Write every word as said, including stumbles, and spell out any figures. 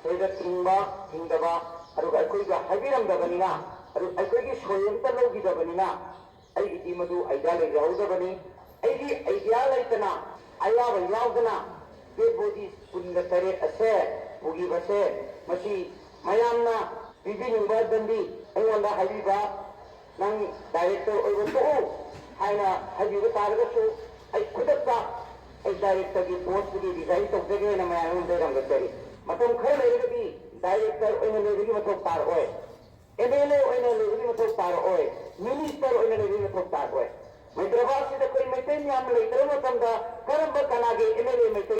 ꯑꯩꯈꯣꯏꯗ ꯊꯤꯡꯕ, ꯊꯤꯡꯗꯕ, ꯑꯗꯨꯒ ꯑꯩꯈꯣꯏꯗ ꯍꯥꯏꯕꯤꯔꯝꯗꯕꯅꯤꯅ, ꯑꯗꯨ ꯑꯩꯈꯣꯏꯒꯤ ꯁꯣꯏ ꯑꯃꯇ ꯂꯧꯈꯤꯗꯕꯅꯤꯅ, ꯑꯩꯒꯤꯗꯤ ꯃꯗꯨ ꯑꯥꯏꯗꯤꯌꯥ ꯂꯩꯖꯍꯧꯗꯕꯅꯤ꯫ ꯑꯩꯒꯤ ꯑꯥꯏꯗꯤꯌꯥ ꯂꯩꯇꯅ, ꯑꯌꯥꯕ ꯌꯥꯎꯗꯅ, ꯗꯦꯗ ꯕꯣꯗꯤ ꯀꯨꯟꯒ ꯇꯔꯦꯠ ꯑꯁꯦ ꯄꯨꯈꯤꯕꯁꯦ, ꯃꯁꯤ ꯃꯌꯥꯝꯅ ꯄꯤꯕꯤꯅꯤꯡꯕ ꯗꯟꯗꯤ ꯑꯩꯉꯣꯟꯗ ꯍꯥꯏꯕꯤꯕ, "ꯅꯪ ꯗꯥꯏꯔꯦꯛꯇꯔ ꯑꯣꯏꯕ ꯇꯣꯛꯎ" ꯍꯥꯏꯅ ꯍꯥꯏꯕꯤꯕ ꯇꯥꯔꯒꯁꯨ, ꯑꯩ ꯈꯨꯗꯛꯇ ꯑꯩ ꯗꯥꯏꯔꯦꯛꯇꯔꯒꯤ ꯄꯣꯁꯇꯨꯒꯤ ꯔꯤꯖꯥꯏꯟ ꯇꯧꯖꯒꯦꯅ ꯃꯌꯥꯝ ꯑꯃ ꯂꯩꯔꯝꯒꯗꯔꯤ꯫ ꯃꯇꯝ ꯈꯔ ꯂꯩꯔꯒꯗꯤ ꯗꯥꯏꯔꯦꯛꯇꯔ ꯑꯣꯏꯅ ꯂꯩꯕꯒꯤ ꯃꯊꯧ ꯇꯥꯔꯛꯑꯣꯏ, ꯑꯦꯝ ꯑꯦꯜ ꯑꯦ ꯑꯣꯏꯅ ꯂꯩꯕꯒꯤ ꯃꯊꯧ ꯇꯥꯔꯛꯑꯣꯏ, ꯃꯤꯅꯤꯁꯇꯔ ꯑꯣꯏꯅ ꯂꯩꯕꯒꯤ ꯃꯊꯧ ꯇꯥꯔꯛꯑꯣꯏ꯫ ꯃꯩꯇ꯭ꯔꯕꯥꯁꯤꯗ ꯑꯩꯈꯣꯏ ꯃꯩꯇꯩ ꯃꯌꯥꯝ ꯂꯩꯇ꯭ꯔꯕ ꯃꯇꯝꯗ ꯀꯔꯝꯕ ꯀꯅꯥꯒꯤ ꯑꯦꯝ ꯑꯦꯜ ꯑꯦ ꯃꯩꯇꯩ